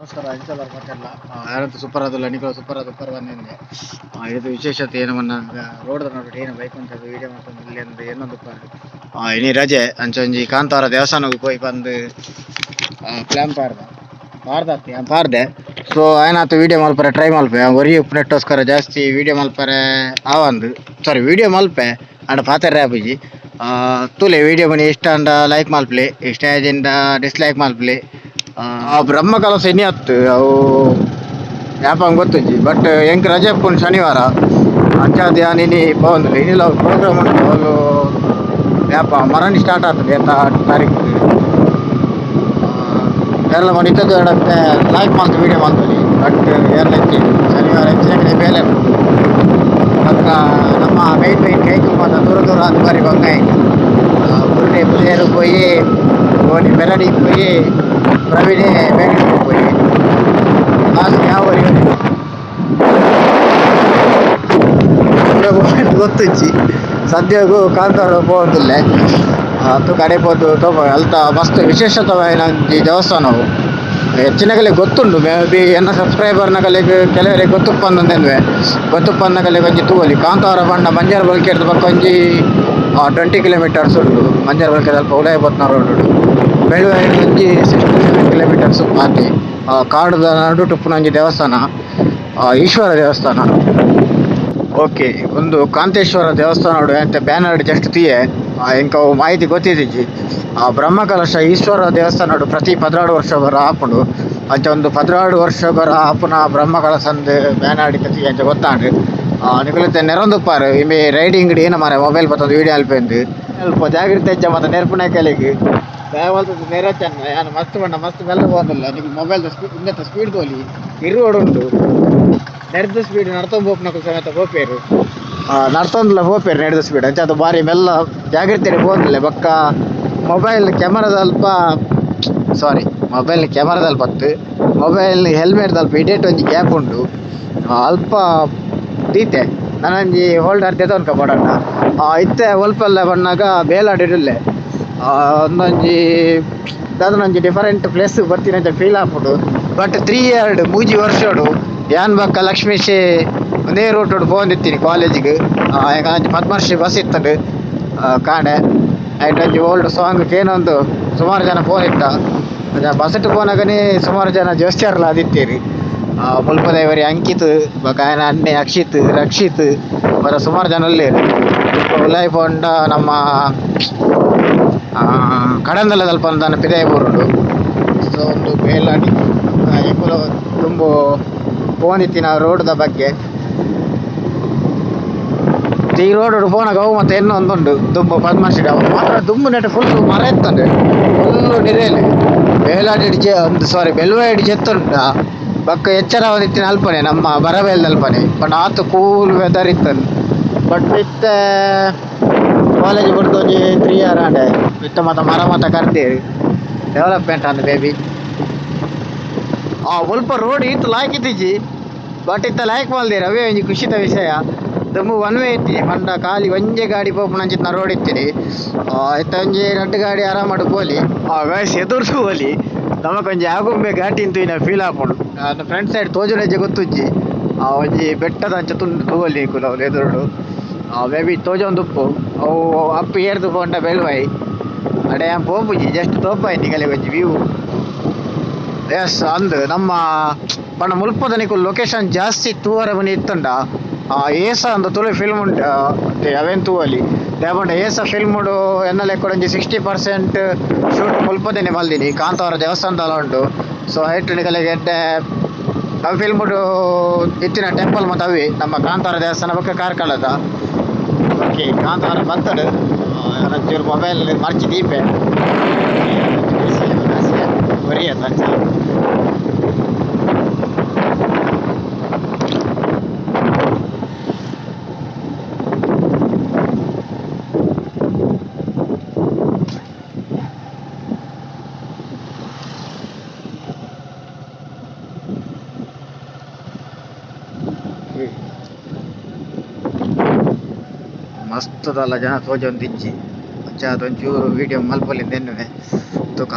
ನಮಸ್ಕಾರ ಎಂಚಲ ಮಾತೆರ್ಲ ಯಾರಂತ ಸೂಪರ್ ಆದಲ್ಲ ನಿಕಲ ಸೂಪರ್ ಆದ ಸೂಪರ್ ಬಂದಿಂದೆ. ಇದು ವಿಶೇಷತೆ ಏನು ಮನ್ನ ರೋಡ್ ನೋಡ್ಬಿಟ್ಟು ಏನು ಬೈಕ್ ಅಂತ ವಿಡಿಯೋ ಮಾಡ್ಕೊಂಡು ಇಲ್ಲಿ ಅಂದ್ರೆ ಏನೊಂದು ಇನಿ ರಜೆ ಅಂಚೊಂಜಿ ಕಾಂತಾರ ದೇವಸ್ಥಾನಕ್ಕೆ ಪೋಯಿ ಬಂದು ಪ್ಲಾನ್ ಪಾರ್ದ ಪಾರ್ದಾತಿ ಪಾರ್ದೆ. ಸೊ ಆಯ್ನಾತು ವಿಡಿಯೋ ಮಲ್ಪರೆ ಟ್ರೈ ಮಲ್ಪೆ ಒರಿ ನೆಟ್ಟೋಸ್ಕರ ಜಾಸ್ತಿ ವಿಡಿಯೋ ಮಲ್ಪರೆ ಆವಂದು ಸಾರಿ ವಿಡಿಯೋ ಮಲ್ಪೆ ಅಂಡ ಪಾತೆರ್ರೆ ಆಪುಜಿ. ತೂಲೆ ವಿಡಿಯೋ ಬನ್ನಿ ಇಷ್ಟ ಅಂಡ ಲೈಕ್ ಮಲ್ಪಲೆ, ಇಷ್ಟ ಆಯ್ದಿಂದ ಡಿಸ್ಲೈಕ್ ಮಲ್ಪಲೆ. ಬ್ರಹ್ಮ ಕಲಶ ಇನಿ ಅತ್ತು ಅವು ಯಾಪಂಗ್ ಗೊತ್ತುಜ್ಜಿ ಬಟ್ ಎಂಕ್ ರಜೆ ಉಪ್ಪುಂಡು ಶನಿವಾರ ಅಂಚಾದ್ ಯಾನ್ ಇನಿ ಪೋವೊಂದುಲ್ಲೆ. ಇನಿಲ ಪ್ರೋಗ್ರಾಮ್ ಉಂಟು ಅವ್ಲು ಯಾಪ ಮರಣಿ ಸ್ಟಾರ್ಟ್ ಆತದೆ ಎಂತ ತಾರೀಕು ಏರ್ಲ ಮಾಡಿ ಇತ್ತದ್ದು ಎಡತ್ತೆ ಲೈಕ್ ಮಲ್ತ್ ವಿಡಿಯೋ ಮಲ್ತೊಲಿ ಬಟ್ ಏರ್ಲ ಇಜ್ಜಿ ಶನಿವಾರ ಹೆಚ್ಚಿನ ಕಡೆ ಬೇಲೆ ಉಪ್ಪುಂಡು. ಬೊಕ್ಕ ನಮ್ಮ ಮೈನ್ ಮೈನ್ ಕೈಕುಲು ಮಾತ ದೂರ ದೂರ ಆದ್ ಬಾರಿ ಬಂಗ ಬುರುಡೆ ಪುಲಿಯರು ಪೋಯಿ ಓನಿ ಪೆರಡಿ ಪೋಯಿ ಪ್ರವೀಣೆ ಬೆಂಗಳೂರು ಪೋಯಿ ಲಾಸ್ಟ್ ಯಾವ ಗೊತ್ತುಜ್ಜಿ ಸದ್ಯಗು ಕಾಂತಾರ ಪೋವೊಂದುಲ್ಲೆ. ಅತ್ತು ಕಡೆ ಪೋದು ತೋಪ ಅಲ್ತ ಮಸ್ತ್ ವಿಶೇಷತವಾಯಿನ ಒಂಜಿ ದೇವಸ್ಥಾನವು ಹೆಚ್ಚಿನಗಲೆ ಗೊತ್ತುಂಡು. ಮೇ ಬಿ ಎನ್ನ ಸಬ್ಸ್ಕ್ರೈಬರ್ನಕಲೆಗ್ ಕೆಲವರಿಗೆ ಗೊತ್ತುಪ್ಪಂದೆನ್ವೆ ಗೊತ್ತುಪ್ಪಂದಕಲೆಗ್ ಒಂಜಿ ತೂವೊಲಿ. ಕಾಂತಾರ ಪಂಡ ಮಂಜರ್ ಬಲ್ಕೆರ್ದ್ ಬೊಕ್ಕ ಒಂಜಿ 20 ಕಿಲೋಮೀಟರ್ಸ್ ಉಂಡು. ಮಂಜರ್ ಬಲ್ಕೆ ಅಲ್ಪ ಉಲಯಿ ಪೋತಿನ ರೋಡ್ ಉಂಡು. ಬೆಳುವಾಯಿಡ್ ಒಂಜಿ 67 ಕಿಲೋಮೀಟರ್ಸ್ ಆತೆ. ಕಾಡುದ ನಡುಟು ಉಪ್ಪುನ ಒಂಜಿ ದೇವಸ್ಥಾನ, ಈಶ್ವರ ದೇವಸ್ಥಾನ. ಓಕೆ, ಒಂದು ಕಾಂತೇಶ್ವರ ದೇವಸ್ಥಾನ ಅಂತ ಬ್ಯಾನರ್ ಜಸ್ಟ್ ತೂಯೆ. ಎಂಕ್ ಅವು ಮಾಹಿತಿ ಗೊತ್ತಿದಿಜ್ಜಿ. ಬ್ರಹ್ಮಕಲಶ ಈಶ್ವರ ದೇವಸ್ಥಾನ ಪ್ರತಿ 12 ವರ್ಷ ಬರ ಆಪುಂಡು. ಅಂಚ ಒಂದು 12 ವರ್ಷ ಬರ ಆಪುನ ಬ್ರಹ್ಮಕಲಶಂದ್ ಬ್ಯಾನರ್ ತೂಯೆ ಅಂಚ ಗೊತ್ತಾಂಡ್. ನಿಕುಲು ನೆರೊಂದುಪ್ಪಾರು ಇಂಬೆ ರೈಡಿಂಗ್ ಏನ ಮಾರೆ ಮೊಬೈಲ್ ಪತ್ತೊಂದು ವಿಡಿಯೋ ಅಲ್ಪೆಂದು ಅಲ್ಪ ಜಾಗ್ರತೆ ಇಜ್ಜ ಮಾತ ನೆರ್ಪುನ ಕಲೆಗ್ ದಾಯೆ ಮಲ್ತುದು ನೆರಚನ್ನ ಯಾನ್ ಮಸ್ತ್ ಪಂಡ ಮಸ್ತ್ ಮೆಲ್ಲ ಪೋವೊಂದುಲ್ಲ. ನಿಕುಲು ಮೊಬೈಲ್ ದ ಸ್ಪೀಡ್ ಇಂದೆತ ಸ್ಪೀಡ್ ತೋಲಿ ಇರುವೊಡು ಉಂಡು. ನೆರ್ದ ಸ್ಪೀಡ್ ನಡ್ತೊಂದು ಪೋಪುನಕುಲು ಸಮೇತ ಪೋಪೆರ್ ನಡ್ತೊಂದುಲ ಪೋಪೆರ್ ನೆರ್ದ ಸ್ಪೀಡ್. ಅಂಚಾದ್ ಬಾರಿ ಮೆಲ್ಲ ಜಾಗ್ರತೆ ಪೋವೊಂದುಲ್ಲೆ. ಬೊಕ್ಕ ಮೊಬೈಲ್ ಕ್ಯಾಮರಾದ ಅಲ್ಪ ಸಾರಿ ಮೊಬೈಲ್ ಕ್ಯಾಮರಾದ ಅಲ್ಪ ಅತ್ತ್ ಮೊಬೈಲ್ ಹೆಲ್ಮೆಟ್ ದಲ್ಪ ಇಡೇಟ್ ಒಂಜಿ ಗ್ಯಾಪ್ ಉಂಡು ಅಲ್ಪ ದೀತೆ ನನೊಂಜಿ ಹೋಲ್ಡರ್ ದೆತೊನ್ಕ ಬೋಡಾಂಡ. ಇತ್ತೆ ಒಲ್ಪಲ್ಲ ಬನ್ನಗ ಬೇಲಾಡಿಡುಲ್ಲೆ ಒಂದೊಂಜಿ ದಾದನೊಂಜಿ ಡಿಫರೆಂಟ್ ಪ್ಲೇಸ್ ಬರ್ತಿನಂಚ ಫೀಲ್ ಆಪುಂಡು. ಬಟ್ 3 ಇಯರ್ಡ್ 3 ವರ್ಷಡು ಯಾನ್ ಬೊಕ್ಕ ಲಕ್ಷ್ಮೀಶೆ ಒಂದೇ ರೂಟ್ ಪೋವೊಂದಿತ್ತೀನಿ ಕಾಲೇಜಿಗ್. ಎಂಕ್ ಪದ್ಮಶ್ರೀ ಬಸ್ ಇತ್ತುಂಡು ಕಾಂಡೆ ಐಟ್ ಒಂಜಿ ಓಲ್ಡ್ ಸಾಂಗ್ ಕೇನೊಂದು ಸುಮಾರು ಜನ ಪೋನಿತ್ತ. ಬಸ್ ಪೋನಗನೇ ಸುಮಾರು ಜನ ಜೋಸ್ತಿಯರ್ಲ ಆದಿತ್ತೆರ್. ಮುಲ್ಪದ ಅಂಕಿತ್ ಬೊಕ್ಕ ಆಯನ ಅಣ್ಣೆ ಅಕ್ಷಿತ್ ರಕ್ಷಿತ್ ಬರ ಸುಮಾರು ಜನ ಉಲ್ಲೆರ್. ಉಲಾಯಿ ಪೋಂಡ ನಮ್ಮ ಕಡಂದಲದಲ್ಪ ದಾನ ಪಿದಾಯಿ ಬೂರುಂಡು. ಸೊ ಒಂದು ಬೇಲಾಡಿ ಎಂಕುಲು ದುಂಬು ಪೋವೊಂದಿತ್ತಿನ ರೋಡ್ದ ಬಗ್ಗೆ ಈ ರೋಡ್ ಪೋನಗ ಅವು ಮತ್ತೆ ಎನ್ನೊಂದುಂಡು ದುಂಬು ಪದ್ಮಶ್ರೀ ಅವು ಮಾತ್ರ ದುಂಬು ನೆಟ್ ಫುಲ್ ಮರ ಇತ್ತಂಡು ಫುಲ್ ನಿರೇಲ್ ಬೇಲಾಡಿ ಒಂದು ಸಾರಿ ಬೆಲ್ವಾಡಿ ಜೆತ್ತುಂಡ ಬೊಕ್ಕ ಎಚ್ಚರ ಆವೊಂದಿತ್ತಿನ ಅಲ್ಪನೆ ನಮ್ಮ ಬರಬೇಲ್ದ ಅಲ್ಪನೆ ಬಟ್ ಆತ್ ಕೂಲ್ ವೆದರ್ ಇತ್ತಂದು. ಬಟ್ ಇತ್ತೆ ಕಾಲೇಜ್ ಬುಡ್ದು ಒಂಜಿ 3 ಇಯರ್ ಆಂಡೆ ಇತ್ತೆ ಮಾತ ಮರ ಮಾತ ಕರ್ದೇರ್ ಡೆವಲಪ್ಮೆಂಟ್ ಆಂಡ್ ಬೇಬಿ. ಒಲ್ಪ ರೋಡ್ ಇತ್ತು ಲಾಯ್ಕ್ ಇತ್ತಿಜಿ ಬಟ್ ಇತ್ತ ಲಾಯ್ಕ್ ಮಲ್ದೇರ್ ಅವೇ ಒಂಜಿ ಖುಷಿತ ವಿಷಯ. ದುಂಬು ಒನ್ ವೇ ಇತ್ತಿಜಿ ಪಂಡ ಖಾಲಿ ಒಂಜೆ ಗಾಡಿ ಪೋಪುನಂಚಿತ್ತಿನ ರೋಡ್ ಇತ್ತಿನಿ. ಇತ್ತೆ ಒಂಜಿ ರಡ್ಡ್ ಗಾಡಿ ಆರಾಮಡ್ ಪೋಲಿ. ಗೈಸ್ ಎದುರು ಪೋಲಿ ನಮಕೊಂಜಿ ಆಗುಂಬೆ ಘಾಟಿ ತೂಯಿನ ಫೀಲ್ ಆಪುಂಡು. ಫ್ರಂಟ್ ಸೈಡ್ ತೋಜುನಂಚ ಗೊತ್ತುಜ್ಜಿ. ಒಂಜಿ ಬೆಟ್ಟದ ಅಂಚ ತುಂಡು ತೂವೊಲಿ ನಿಕುಲು ಅವ್ಲು ಎದುರುಡು ಮೇ ಬಿ ತೋಜೊಂದುಪ್ಪು ಅವು ಅಪ್ ಏರ್ದು ಪೋಂಡ ಬೆಳ್ವಾಯಿ ಅಡೆ ಯಾನ್ ಪೋಪುಜಿ ಜಸ್ಟ್ ತೋಪಾಯಿ ನಿಕಲೆಗ್ ಒಂಜಿ ವ್ಯೂ. ಎಸ್ ಅಂದ್ ನಮ್ಮ ಪಂಡ ಮುಲ್ಪದ ನಿಕುಲು ಲೊಕೇಶನ್ ಜಾಸ್ತಿ ತೂವರೆ ಬನ್ನಿ ಇತ್ತುಂಡ ಏಸ ಅಂದ್ ತುಳು ಫಿಲ್ಮ್ ಉಂಟು ಅವೆನ್ ತೂವೊಲಿ. ದಾಯೆ ಪಂಡ ಏಸ ಫಿಲ್ಮ್ ಎನ್ನ ಲೆಕ್ಕಡ್ ಒಂಜಿ 60% ಶೂಟ್ ಮುಲ್ಪದನೆ ಮಲ್ದಿನಿ ಕಾಂತಾರ ದೇವಸ್ಥಾನದಲ ಉಂಡು. ಸೊ ಐಟ್ ನಿಕಲೆಗ್ ಎಡ್ಡೆ ಅವು ಫಿಲ್ಮ್ ಇತ್ತಿನ ಟೆಂಪಲ್ ಮಾತ ಅವೇ ನಮ್ಮ ಕಾಂತಾರ ದೇವಸ್ಥಾನ ಬೊಕ್ಕ ಕಾರ್ಕಳದ. ಓಕೆ ಕಾಂತಾರ ಬತ್ತಡ್ ಒಂಚೂರು ಮೊಬೈಲ್ ಮರ್ಚಿ ದೀಪೆ ಒರಿಯತ್ ಅಂಚ. ಮಸ್ತದಲ್ಲ ಜನ ತೋಜೊಂದಿಜ್ಜಿ ಅಂಚಾದ್ ಒಂಚೂರು ವಿಡಿಯೋ ಮಲ್ಪೊಲಿಂದ್ ಎನ್ನುವೆ ತೂಕ.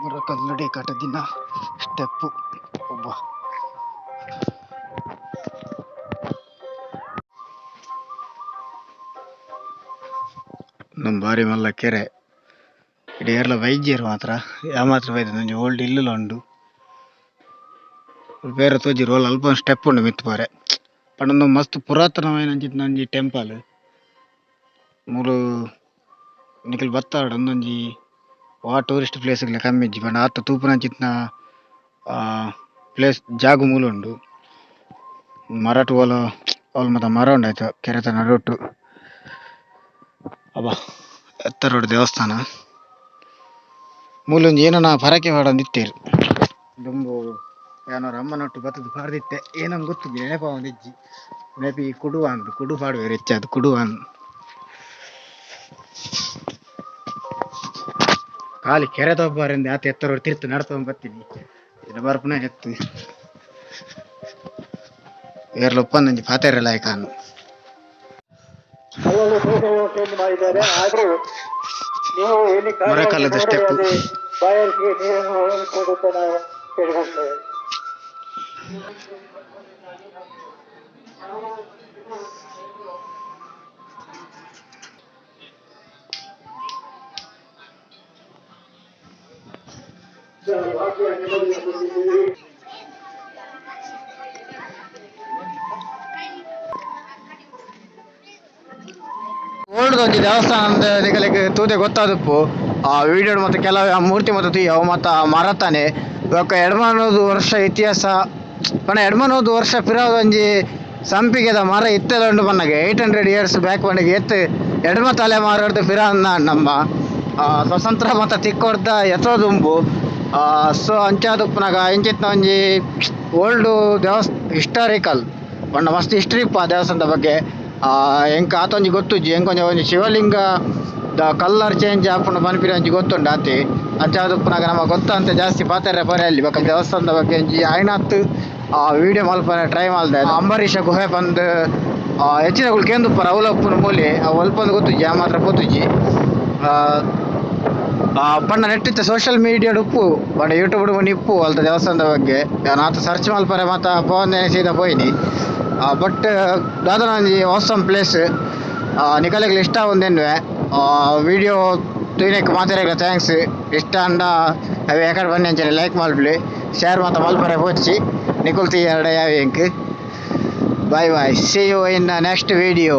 ಮರ ಕಲ್ಲಡೆ ಕಟ್ಟದಿನ ಸ್ಟೆಪ್ಪು ಒಬ್ಬ ನಮ್ಮ ಬಾರಿ ಮಲ್ಲ ಕೆರೆ. ಇಡೀ ಏರ್ಲ ವೈದ್ಯರು ಮಾತ್ರ ಯಾ ಮಾತ್ರ ಬೈದ ಒಂಜಿ ಓಲ್ಡ್ ಇಲ್ಲುಲ ಉಂಡು. ಬೇರೆ ತೋಜಿ ರೋಲ್ ಅಲ್ಪ ಒಂದು ಸ್ಟೆಪ್ ಉಂಡು ಮಿತ್ತ್ ಪೋರೆ. ಪಂಡ ಉಂದು ಮಸ್ತ್ ಪುರಾತನವಾಯಿನ ಅಂಚಿತ್ತಿನ ಒಂಜಿ ಟೆಂಪಲ್. ಮೂಲು ನಿಕುಲು ಬತ್ತಾಡ ಉಂದೊಂಜಿ ವಾ ಟೂರಿಸ್ಟ್ ಪ್ಲೇಸ್ ಲ ಕಮ್ಮಿ ಇಜ್ಜಿ. ಪಂಡ ಆತ್ ತೂಪುನಂಚಿತ್ತಿನ ಪ್ಲೇಸ್ ಜಾಗ ಮೂಲು ಉಂಡು. ಮರಟ್ ಓಲ ಅವ್ಲು ಮಾತ ಮರ ಉಂಡು ಐತ ಕೆರೆತ ನಡುಟು. ಅಬ್ಬಾ ಎತ್ತರಡ್ ದೇವಸ್ಥಾನ. ಮೂಲೊಂಜಿ ಏನನ ಪರಕೆ ಪಾಡೊಂದಿತ್ತೆರ್ ದುಂಬು ಯಾನ್ ಒರ ಅಮ್ಮನೊಟ್ಟು ಬತ್ತುದು ಪಾಡ್ದಿತ್ತೆ. ಏನಂದ್ ಗೊತ್ತುಜ್ಜಿ, ನೆನಪಾವೊಂದಿಜ್ಜಿ. ಮೇಬಿ ಕುಡು ಅಂದ್ ಕುಡು ಪಾಡುವೆರ್ ಹೆಚ್ಚಾದ್ ಕುಡು ಅಂದ್. ಖಾಲಿ ಕೆರೆ ತೋಪಾರಿಂದ ಆತ್ ಎತ್ತರಡ್ ತಿರ್ತ್ ನಡತೊಂದು ಬತ್ತಿನಿ. ಇಡ ಬರ್ಪುನ ಎತ್ತು ಏರ್ಲ ಉಪ್ಪಂದೊಂಜಿ ಪಾತೆರ ಲಾಯ್ಕ್ ಆಂದ್. ಮಾಡಿದ್ದಾರೆ ಆದ್ರೂ ನೀವು ಇಲ್ಲಿ ಮರಕಾಲದ ಸ್ಟೆಪ್. ಬಾಯಾರಿಕೆಗೆ ನೀರನ್ನು ಒದಗಿಸಿಕೊಡುವಂತೆ ನಾವು ಕೇಳಿಕೊಳ್ತೇವೆ. ಓಲ್ಡ್ ಒಂಜಿ ದೇವಸ್ಥಾನ ಅಂದ್ ನಿಕಲೆಗ್ ತೂದೆ ಗೊತ್ತಾದುಪ್ಪು. ಆ ವಿಡಿಯೋಡ್ ಮತ್ತೆ ಕೆಲವು ಆ ಮೂರ್ತಿ ಮತ್ತೆ ತೂಯಿ ಅವು ಮಾತ ಮರತಾನೆ. ಬೊಕ್ಕ 200 ವರ್ಷ ಇತಿಹಾಸ ಪಂಡ 200 ವರ್ಷ ಪಿರವುದ ಒಂಜಿ ಸಂಪಿಗೆದ ಮರ ಇತ್ತೆಲ ಉಂಡು ಪನ್ನಗ 800 ಇಯರ್ಸ್ ಬ್ಯಾಕ್ ಪಂಡಗ ಎತ್ ಎಡ್ಮ ತಲೆಮಾರುರ್ದು ಪಿರವುದ ನಮ್ಮ ಸ್ವತಂತ್ರ ಮತ ತಿಕ್ಕೊರ್ದ ಎತ್ತೋ ದುಂಬು. ಸೊ ಅಂಚಾದ್ ಉಪ್ಪುನಗ ಇಂಚಿತ್ತಿನ ಒಂಜಿ ಓಲ್ಡ್ ಹಿಸ್ಟಾರಿಕಲ್ ಪಂಡ ಮಸ್ತ್ ಹಿಸ್ಟ್ರಿ ಇಪ್ಪು ಆ ದೇವಸ್ಥಾನದ ಬಗ್ಗೆ. ಎಂಕ್ ಆತೊಂಜಿ ಗೊತ್ತುಜ್ಜಿ. ಎಂಕ್ ಒಂಜಿ ಒಂಜಿ ಶಿವಲಿಂಗ ದ ಕಲರ್ ಚೇಂಜ್ ಆಪುಂಡು ಪನ್ಪಿನ ಒಂಜಿ ಗೊತ್ತುಂಡು ಆತೆ. ಅಂಚಾದ್ ಉಪ್ಪುನಗ ನಮ ಗೊತ್ತಂತೆ ಜಾಸ್ತಿ ಪಾತೆರ ಪೋರೆ ಅಲ್ಲಿ. ಬೊಕ್ಕ ದೇವಸ್ಥಾನದ ಬಗ್ಗೆ ಒಂಜಿ ಆಯ್ನಾತ್ ವಿಡಿಯೋ ಮಲ್ಪರೆ ಟ್ರೈ ಮಲ್ದೆ. ಅಂಬರೀಷ ಗುಹೆ ಪಂದ್ ಹೆಚ್ಚಿನಕುಲು ಕೇಂದುಪ್ಪರ ಅವ್ಲ ಉಪ್ಪುನ ಮೂಲೆ ಅವು ಒಲ್ಪಂದ್ ಗೊತ್ತುಜ್ಜಿ, ಆ ಮಾತ್ರ ಪೋತುಜ್ಜಿ. ಪಂಡ ನೆಟ್ಟಿತ್ತೆ ಸೋಷಿಯಲ್ ಮೀಡಿಯಾಡ್ ಉಪ್ಪು ಪಂಡ ಯೂಟ್ಯೂಬ್ ಡ್ ಇಪ್ಪು ಅಲ್ತ ದೇವಸ್ಥಾನದ ಬಗ್ಗೆ. ಯಾನ್ ಆತ್ ಸರ್ಚ್ ಮಲ್ಪರೆ ಮಾತ ಪೋವಂದೆ ಸೀದಾ ಪೋಯಿನಿ. ಬಟ್ ದಾದನ ಒಂಜಿ ಆಸಮ್ ಪ್ಲೇಸ್. ನಿಕಲೆಗ್ಲ ಇಷ್ಟ ಆವೊಂದೆನ್ನುವೆ. Video ತೂಯಿನೆಕ್ ಮಾತೆರೆಗ್ಲ thanks. ಇಷ್ಟ ಆಂಡ ಅವೆ ಎಕಡೆ ಬನ್ನಿ ಅಂಚನೆ ಲೈಕ್ ಮಲ್ಪುಲೆ, ಶೇರ್ ಮಾತ ಮಲ್ಪರೆ ಪೋಚಿ. ನಿಕುಲು ತೂಯೆರ್ಡ ಯಾವು ಎಂಕ್. Bye bye, see you in the next video.